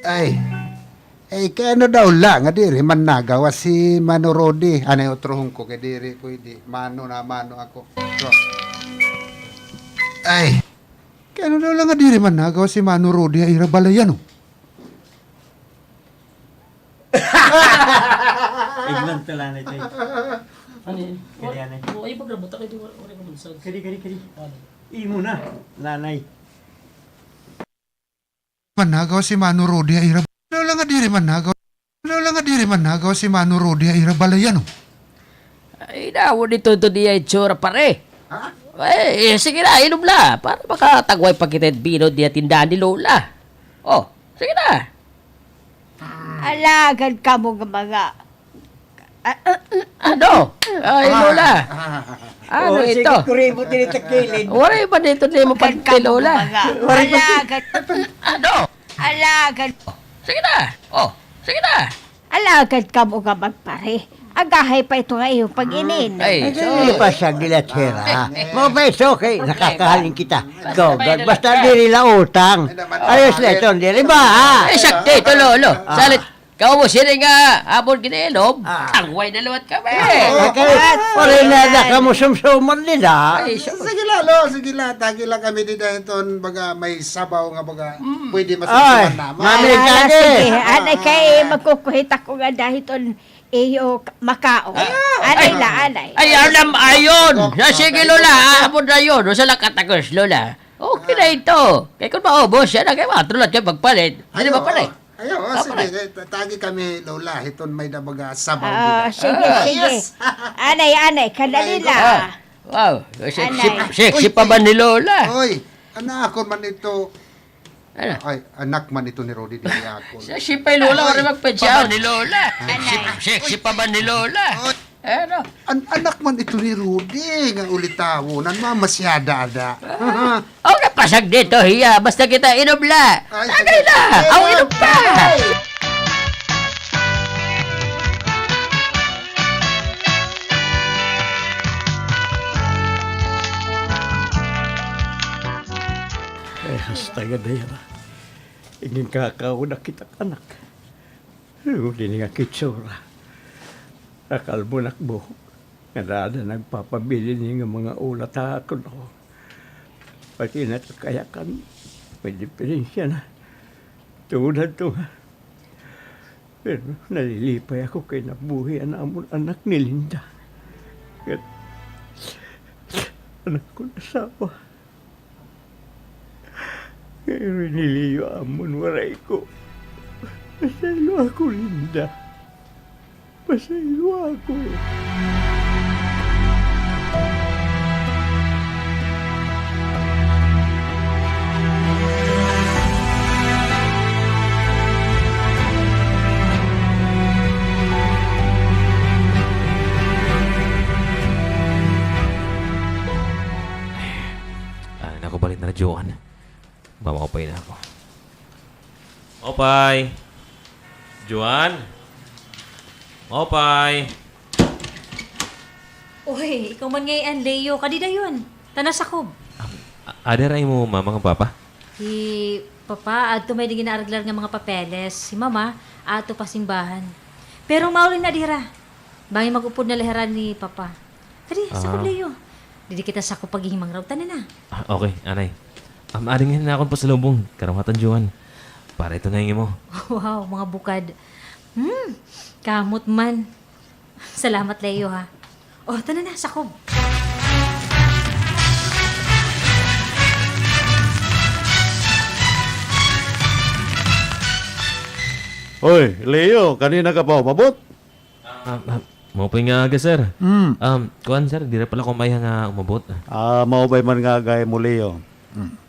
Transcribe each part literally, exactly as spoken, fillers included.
Ay. Ay, kay ano daw la nga diri man nagawas si Mano Rudy? Anay, utrohon ko kay diri pwede. Mano na mano ako. So, ay, kay ano daw la nga diri man nagawas si Mano Rudy ha ira balay, ano? Ignon to, lanay, tay. Ano yan? Kadi, anay. O, ay, pagrabot ako, di, wala, wala ko mansag. Kadi, kadi, kadi. Ano? Imo na, lanay. Man nagawas si Mano Rudy ha ira. Ano la nga diri man nagawas? Ano la nga diri man nagawas si Mano Rudy ha ira balay, ano? Ay, daw, di tuntun niya itsura, pare. Ha? Eh, eh, sige na, inom la. Para makatagway pa kita hin bino diya tindahan ni Lola. Oh, sige na. Alagad kamo nga mga, ah, ah, ah, ano? Ay, Lola. Ano ito? Sige, kuribot din ito kilid. Waray pa dito ni mo pagkil, Lola. Alagad. Ano? Alagad. Sige na. Oh, sige na. Alagad kamo nga magpare. Agahay pa ito nga iyong pag-inin. Ay, so, hindi pa siya gilatsera. Mo pa ito, okay. Nakakahalin kita. Go, go. Basta diri la utang. Ayos la ito, diri ba, ha? Ay, sakto ito, Lolo. Salit, kaw mo sini nga, abon giniinom, tangway na liwat kami. Okay. Pare na na kamo sumsuman nila. Ay, so, sige la, Lo, sige la, tagi la kami dida iton baga may sabaw nga baga pwede masumsuman naman. Ay, mami, ala, sige. Anay kay magkukuhit ako nga dahiton iyo k-, makao. Anay la, anay. Ay, alam ayon. Sige, Lola, ah, amo na yun. Usa la ka takos, Lola. Okay na ito. Kay kung maubos, siya na kay matro lang siya magpalit. Ano ba pala? Ayaw, sige. Tagi kami, Lola. Hiton may da baga sabaw dida. Sige, sige. Anay, anay. Kadali la. Wow, sexy, sexy pa ba ni Lola? Oy, anak ko man ito. Ano? Ay, anak man ito ni Rudy, diri ako. Sexy pa ni Lola, wala magpensyaw ni Lola. Anay. Sexy pa ba ni Lola? Ano? An-, anak man ito ni Rudy, nga ulitawo, nan mamasyada ada. Okay, pasag dito, hiya. Basta kita inom la. Ay, sige. Tagay la. Aw, inom pa. Ay, hasta nga daya na. Ingin kakaon na kita, anak. Pero diri nga kitsura. Nakalbo na ak buhok. Nga dada nagpapabilin nga mga ulat ha akon ako. Pati na kakayakan. May diperensya na. Tungod hadto nga. Pero nalilipay ako kay nabuhi an amon anak ni Linda. Kat-, anak ko na asawa. Pero ni Leo amon waray ko. Pasaylo ako, Linda. Pasaylo ako. Ano na ako, balik na, Joan. Mamaupay na ako. Maupay! Joan! Maupay! Uy, ikaw man ngay-an, Leo. Kadi dayon. Tana, sakob. Um, a-, ada ra imo mama ngan papa? Hi Papa, adto may di ginaaraglar nga mga papeles. Hi Mama, adto pa simbahan. Pero mauli na dira. Bangin mag-upod na la hira ni Papa. Kadi, sakob, Leo. Didi kita sakob paghihimangraw. Tana na. Ah, okay, anay. Um, adi ngay-an an akon pasalubong, karuhatan, Joan. Para ito na an imo. Wow, mga bukad. Hmm, kamot man. Salamat, Leo, ha. O, tana na, sakob. Oy, Leo, kanina ka pa umabot? Ah, ah, maupay nga aga, sir. Mm. Um, kuan, sir, dira pala ko maiha nga umabot. Ah, maupay man nga aga imo, Leo. Mm.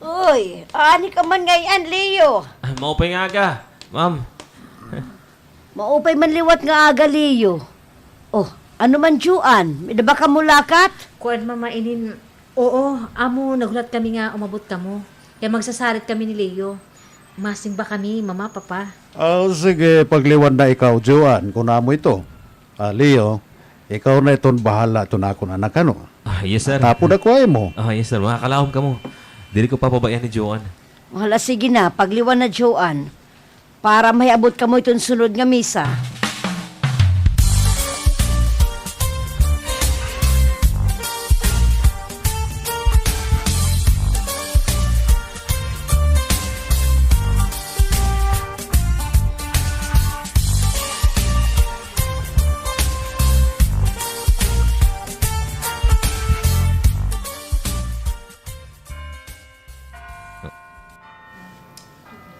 Uy, ani ka man ngay-an, Leo? Ah, maupay nga aga, ma'am. Maupay man liwat nga aga, Leo. Oh, ano man, Joan? May-ada ba kamo lakat? Kuan, Mama, inin, oo, amo, naghulat kami nga umabot kamo. Kay magsasarit kami ni Leo. Masimba kami, Mama, Papa. Ah, sige, pagliwan na ikaw, Joan, kun amo ito. Ah, Leo, ikaw na iton bahala iton akon anak, ano? Ah, Ah, yes, sir. Tapod ako ha imo. Ah, yes, sir. Makakalaom kamo. Diri ko papabay-an ni Joan. Hala, sige na, pagliwan na, Joan. Para mahiabot kamo iton sunod nga misa.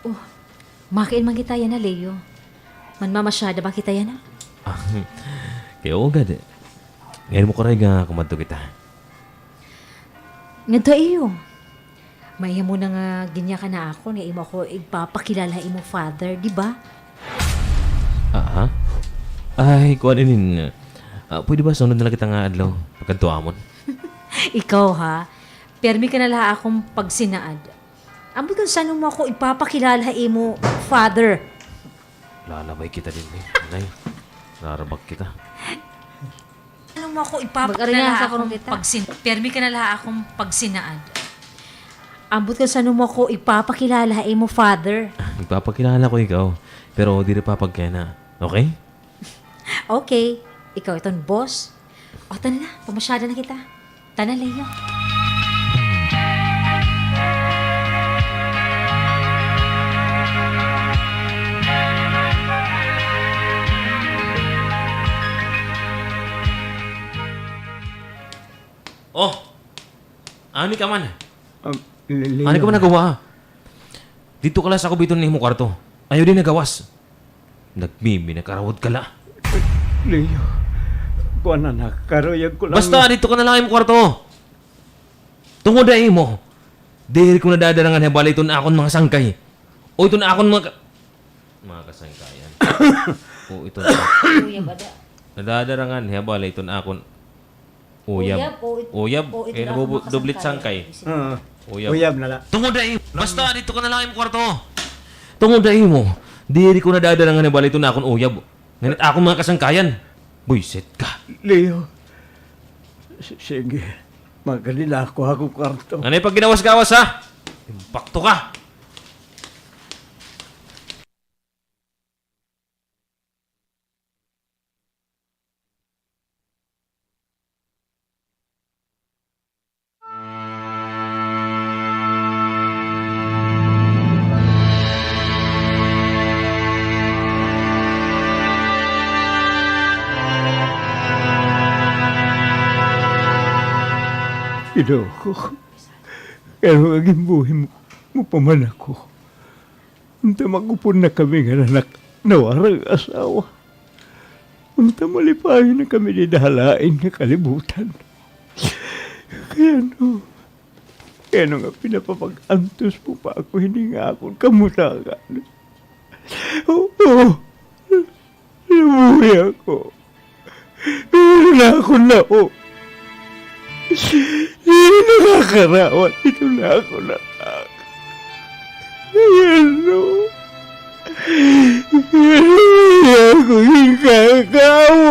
Oh, makain man kita yana, Leo. Manmamasyada ba kita yana? Ah, kay oo gad. Ngayon mo karay nga kumadto kita. Ngadto ha iyo. Maiha mo na nga ginyakan na akon nga imo ako igpapakilala ha imo father, di ba? Ah, ha? Ay, kuan inin. Ah, pwede ba sunod na la kita nga adlaw? Pagkadto amon. Ikaw, ha? Pirmi ka na la ha akon pagsinaad. Ambot kon san-o mo ako igpapakilala ha imo father. Lalabay kita dinhi, Nay. Larabak kita. San-o mo ako igpapakilala ha akon pagsin-, pirmi ka na la ha akon pagsinaad. Ambot kon san-o mo ako igpapakilala ha imo father. Igpapakilala ko ikaw, pero diri pa pagkayana. Okay? Okay. Ikaw iton boss. O, tana na, pamasyada na kita. Tana, Leo. Oh! Ani ka man? Ah, Leo. Ani ka man nagwa? Didto ka la sa kubiton nimo kwarto. Ayaw dinhi gawas. Nagmimi, nakarawod ka la. Leo, kuan na, nakaruyag ko la. Basta, didto ka na la ha imo kwarto. Tungod ha imo, diri ko nadadarangan ha balay iton akon mga sangkay. O iton akon mga ka-, mga kasangkayan. O iton. Uyab, ada. Nadadarangan ha balay iton akon Uyab. Uyab o it-, uyab. O it-, kay nabubu-, dublit sangkay. Oo. Uyab. Uyab na la. Tungod ha imo. Basta, didto ka na la ha imo kwarto. Tungod ha imo. Diri ko nadadarangan ha balay iton akon uyab. Ngan it akon mga kasangkayan. Buisit ka. Leo. S-, sige. Magdali la ako ha akon kwarto. Nganhi paggawas-gawas, ha? Impakto ka. Ginoo ko, kay ano nga ginbuhi mo, mo pa man ako. Unta mag-upod na kami nga nanak-, nawara nga asawa. Unta malipayon na kami dida ha lain nga kalibutan. Kay ano, kay ano nga pinapapag-antos mo pa ako hini nga akon kamutagan? Oo. Nabuhi ako. Pero nakon na ako. Diri nakakarawat ito nakon anak. Ano? Ano ako ginkakaon?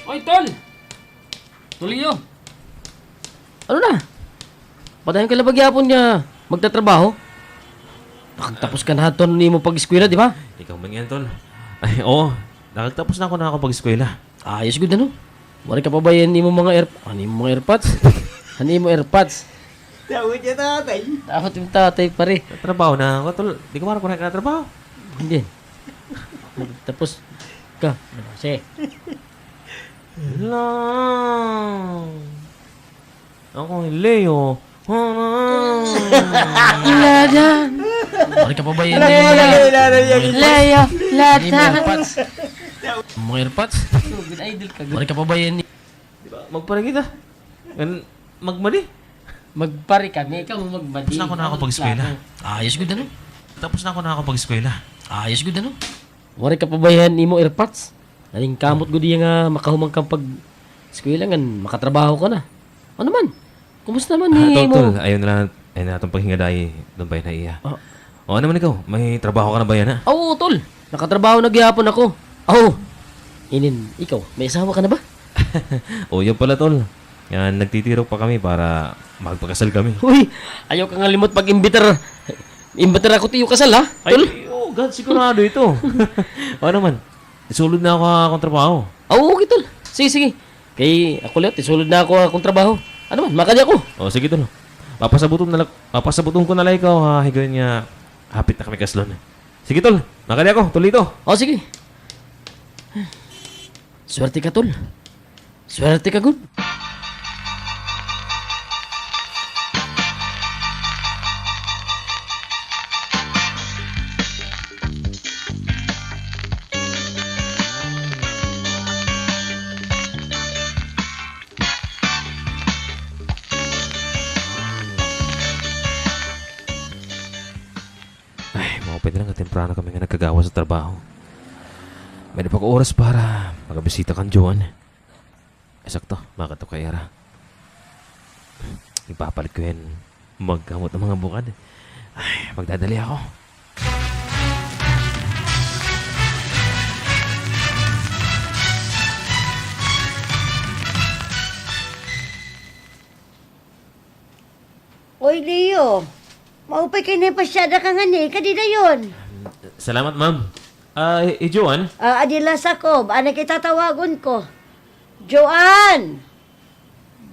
Oy, Tol! Tulio. Ano na? Padayon ka la ba gihapon nga magtatrabaho? Nakagtapos ka na hadton nimo pag-eskwela, di ba? Ikaw man yan, tol. Ay, oo. Nakagtapos na ako na ako pag-eskwela. Ayos gud, ano? Waray ka pa ba yan imo mga air-, ano imo mga airpods? Ano imo airpods? Tawag niya tatay. Tawag yung tatay, pare. Trabaho na ako, tol. Di ko marunong na trabaho. Hindi. Tapos ka. Sige. Lang. Ako, Leo. Ladan. Waray ka pa ba yan? Leo, Ladan. Mga airpods. Mga airpods. Idol ka. Waray ka pa ba yan? Di ba? Magpare kita. Ngan magmadi. Magpare kami, ikaw magmadi. Tapos na ako na ako pag-eskwela. Ayos gud, ano? Tapos na ako na ako pag-eskwela. Ayos gud, ano? Waray ka pa ba hin imo earpods? Nalingkamot gud hiya nga makahuman ka han pag-eskwela ngan makatrabaho ka na. Ano man? Kumusta man Ah, ni Tol, imo? Tol, ayaw na la, ayaw na la aton paghingadayi, Tol, bay na iya. Ah. O, ano man ikaw? May trabaho ka na ba yana? Oo, Tol. Nakatrabaho na gihapon ako. Oo. Inin, ikaw, may asawa ka na ba? Oo, yun pala, Tol. Yan, nagtitirok pa kami para magpakasal kami. Uy, ayaw ka nga limot pag-imbitar. Imbitar ako ha iyo kasal, ha, Tol? Ay, oh God, sigurado ito. O, ano man? Isulod na ako ha akon trabaho. Ah, oo, okay, Tol. Sige, sige. Kay ako liwat, isulod na ako ha akon trabaho. Ano man, makadi ako. O, sige, Tol. Papasaboton na la, papasaboton ko na la ikaw ha higayon nga hapit na kami kaslon. Sige, Tol. Makadi ako, Tolito. O, sige. Swerte ka, Tol. Swerte ka gud. Ay, maupay na la nga temprano kami nga nagkagawas ha trabaho. May-ada pa ko oras para makabisita kan Joan. Ay, sakto, makadto ka ira. Ipapalit ko hin magkamot nga mga bukad. Ay, magdadali ako. Oy, Leo. Maupay kay napasyada ka ngani. Kadi dayon. Salamat, ma'am. Ah, hi, hi Joan? Ah, adi la sakob. Anay kay tatawagon ko. Joan!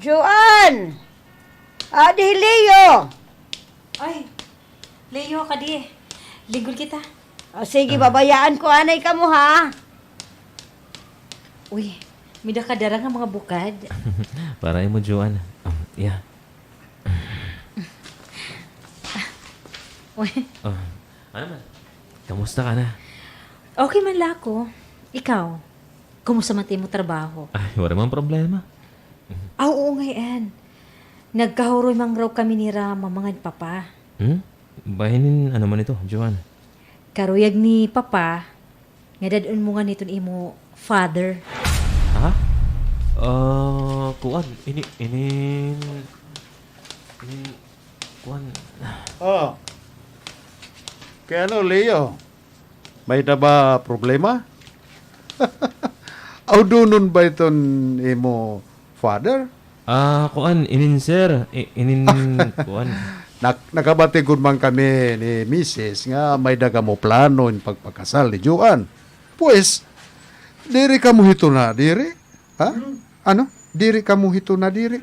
Joan! Adi hi Leo. Ay, Leo, kadi. Lingkod kita. Ah, sige, Ah. babayaan ko anay kamo, ha? Uy, may-ada ka dara nga mga bukad. Para imo, Joan. Um, yeah. Uy. Ah, ano man? Kamusta ka na? Okay man la ako. Ikaw, kumusta man it imo trabaho? Ay, wala man problema. Ah, oo ngay-an. Nagkahuroy man raw kami nira mama ngan papa. Hmm? Bahin hin ano man ito, Joan? Karuyag ni papa, nga dad-on mo ngani iton imo father. Ha? Ah, kuan, ini, inin, inin, kuan. Ah. Kay ano, Leo? May-ada ba problema? Awdonon ba iton imo father? Ah, kuan, inin, sir. I-, inin, kuan. Nak-, nakabati gud man kami ni misis nga may-ada kamo plano hin pagpakasal ni Joan. Pues, diri kamo hito nadiri? Ha? Hmm. Ano? Diri kamo hito nadiri?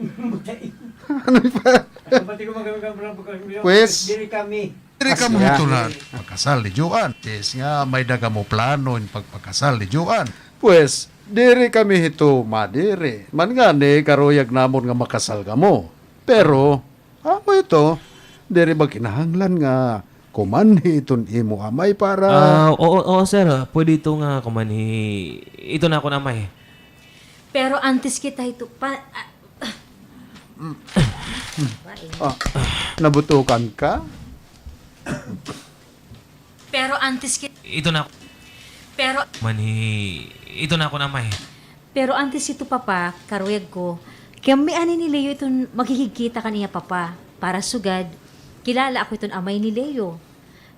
Ano pa? Nakabati gud man kami, pues, diri kami. Diri kamo hito na pagpakasal ni Joan. Sis nga may-ada kamo plano hin pagpakasal ni Joan. Pues, diri kami hito madiri. Man ngani, karuyag namon nga makasal kamo. Pero, amo ito, diri ba kinahanglan nga kumanhi iton imo amay para Ah, oo, oo, sir. Pwede ito nga kumanhi iton akon amay. Pero antes kita hito pa, ah, Ah, nabutukan ka? Pero antes kit-, Ito na. Pero Manhi, ito na ako na, may. Pero antes ito, Papa, karuyag ko, kami ani ni Leo iton maghihigkita kan iya papa. Para sugad, kilala ako iton amay ni Leo.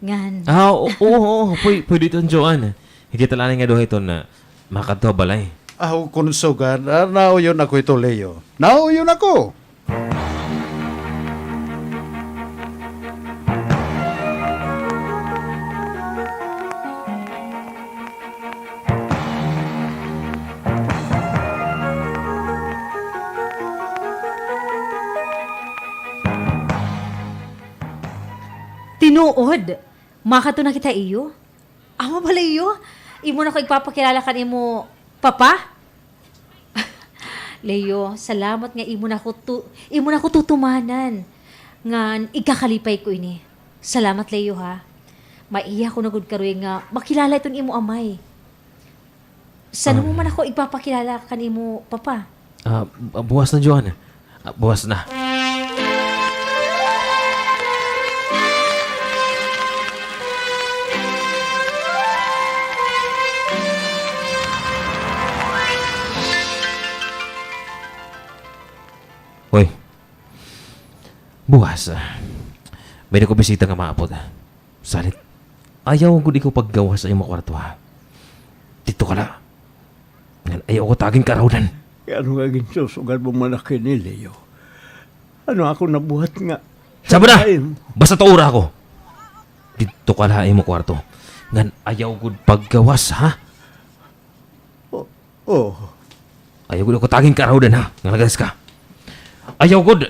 Ngan. Ah, oo, oo, oo. Pwede, pwede iton, Joan. Higkita la anay nga duha iton makadto ha balay. Aw, kon sugad, ah, nauyon ako ito, Leo. Nauyon ako. Tinuod, makadto na kita ha iyo. Amo bala, Leo, imo na ako igpapakilala kan imo papa? Leo, salamat nga imo na ako tu-, imo na ako tutumanan ngan igkakalipay ko ini. Salamat, Leo, ha. Maiya ko na gud karuyag nga makilala iton imo amay. San-o mo man ako igpapakilala kan imo papa? Ah, bu-, buwas na, Joan. Ah, buwas na. Buwas, ah, may-ada ko bisita nga maabot. Salit, ayaw gud ikaw paggawas ha imo kwarto, ha? Didto ka la. Ngan ayaw ako tagin kaarawdan. Ano nga ginsusugal mo man ako ni Leo? Ano ako nabuhat nga Saba na! Ay. Basta tuora ako. Didto ka la ha imo kwarto. Ngan ayaw gud paggawas, ha? Oh, oh. Ayaw gud ako tagin kaarawdan, ha? Nga nagawas ka. Ayaw gud.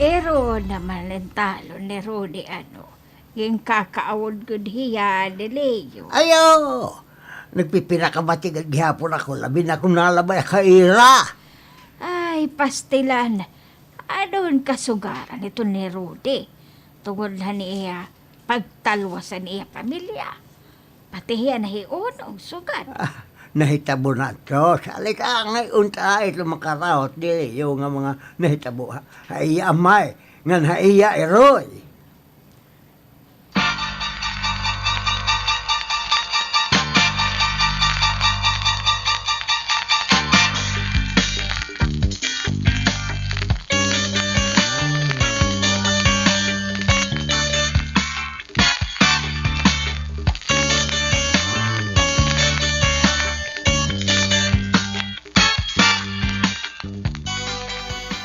Kairo naman an talon ni Rudy, ano? Ginkakaawod gud hiya ni Leo. Ayaw! Nagpipinakamatigad gihapon ako, labi na kon nalabay ha ira. Ay, pastilan. Adton kasugaran ito ni Rudy. Tungod la han iya pagtalwas han iya pamilya. Pati hiya nahiunong sugad. Ah, nahitabo na ito. Salit angay unta ito makarawat ni Leo nga mga nahitabo ha, ha iya amay, ngan ha iya iroy.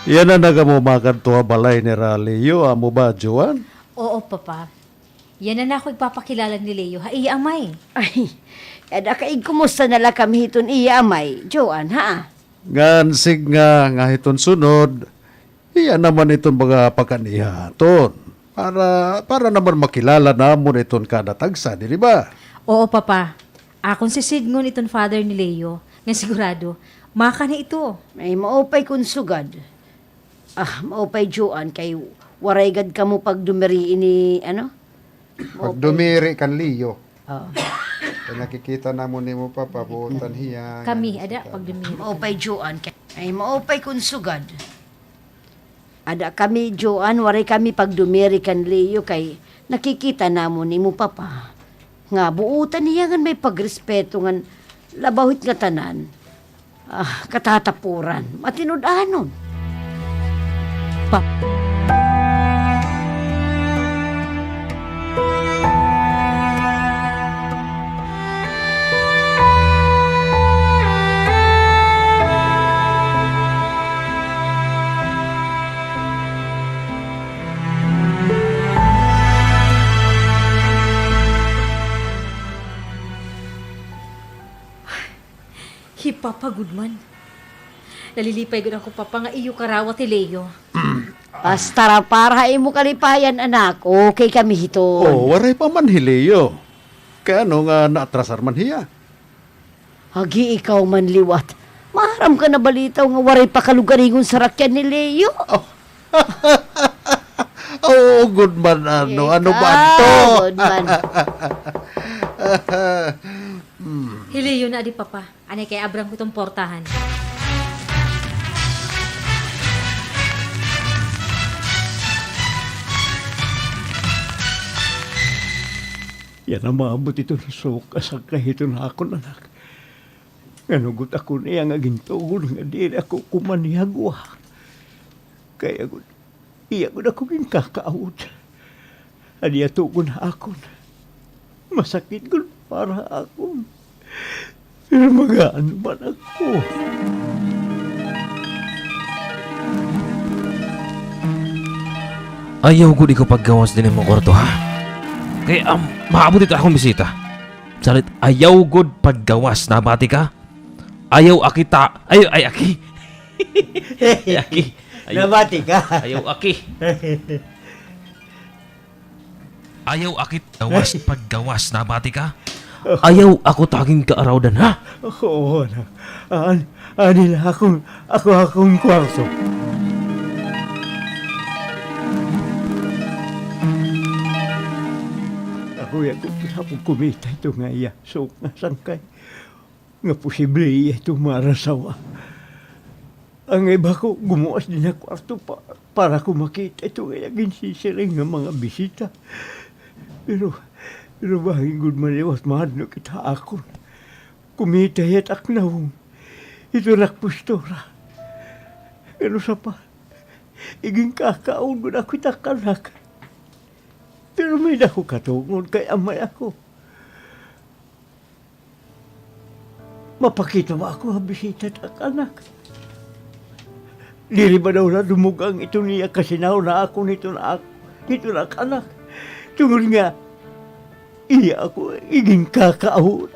Yana na kamo makadto ha balay nira Leo, amo ba, Joan? Oo, Papa. Yana na ako igpapakilala ni Leo ha iya amay. Ay, ada ka igkumusta na la kami hiton iya amay, Joan, ha? Ngan signa nga hiton sunod, iya naman iton mga pagkan-iya aton. Para, para naman makilala namon iton kada tagsa, diri ba? Oo, Papa. Akon sisidngon iton father ni Leo, nga sigurado, makanhi ito. Ay, maupay kon sugad. Ah, maupay, Joan, kay waray gad kamo pagdumiri ini, ano? Pagdumiri kan Leo. Oo. Kay nakikita namon nimo, Papa, buotan hiya. Kami, ada, pagdumiri. Maupay, Joan, kay, ay, maupay kon sugad. Ada kami, Joan, waray kami pagdumiri kan Leo kay nakikita namon nimo, Papa, nga buotan hiya ngan may pagrespeto ngan labaw hit ngatanan. Ah, katatapuran. Matinud-anon. Pa- Hi Papa gud man. Nalilipay gud ako, Papa, nga iyo karawat hi Leo. Basta ra para ha imo kalipayan, anak, okay kami hiton. Oh, waray pa man hi Leo. Kay ano nga naatrasar man hiya? Agi, ikaw man liwat. Maaram ka na balitaw nga waray pa kalugaringon sarakyan ni Leo. Oh. Oo, gud man, ano, ano ba ito? Ikaw, gud man. Hmm. Hi Leo na adi, Papa. Anay kay abran ko iton portahan. Yana maabot iton suka sangkay hiton akon anak. Ngan hugot ako niya nga gintugon nga diri ako kumanihagwa. Kay agod, iya gud ako ginkakaawod. An iya tugon ha akon, masakit gud para ha akon. Pero mag-aano man ako? Ayaw gud ikaw paggawas dinhi ha imo kwarto, ha? Kay, um, maabot ito akon bisita. Salit, ayaw gud paggawas, nabati ka? Ayaw aki ta-, ayaw, ay, aki. Ay, aki. Ayaw. Nabati ka? Ayaw aki. Ayaw aki gawas paggawas, nabati ka? Ayaw ako tagin kaarawdan, ha? Oo, anak. An-, ani la akon, ako akon kwarto. Uy, ako, gusto ko kumita ito nga iya suok nga sangkay. Nga posible iya ito marasawa. Angay ba ako, gumuas dinhi ha kwarto pa, para ko makita ito nga iya ginsisiring nga mga bisita. Pero, pero bangin gud maliwat mahadlok it ha akon. Kumita hiya it aknawon. Ito nakpostura. Pero sa pa, iginkakaon gud ako it ak anak. Pero may-ada ako katungon kay amay ako. Mapakita ba ako ha bisita it ak anak? Diri ba daw nadumog-ang iton iya kasinahon ha akon hiton ak-, hiton ak anak? Tungod nga, iya ako iginkakaon.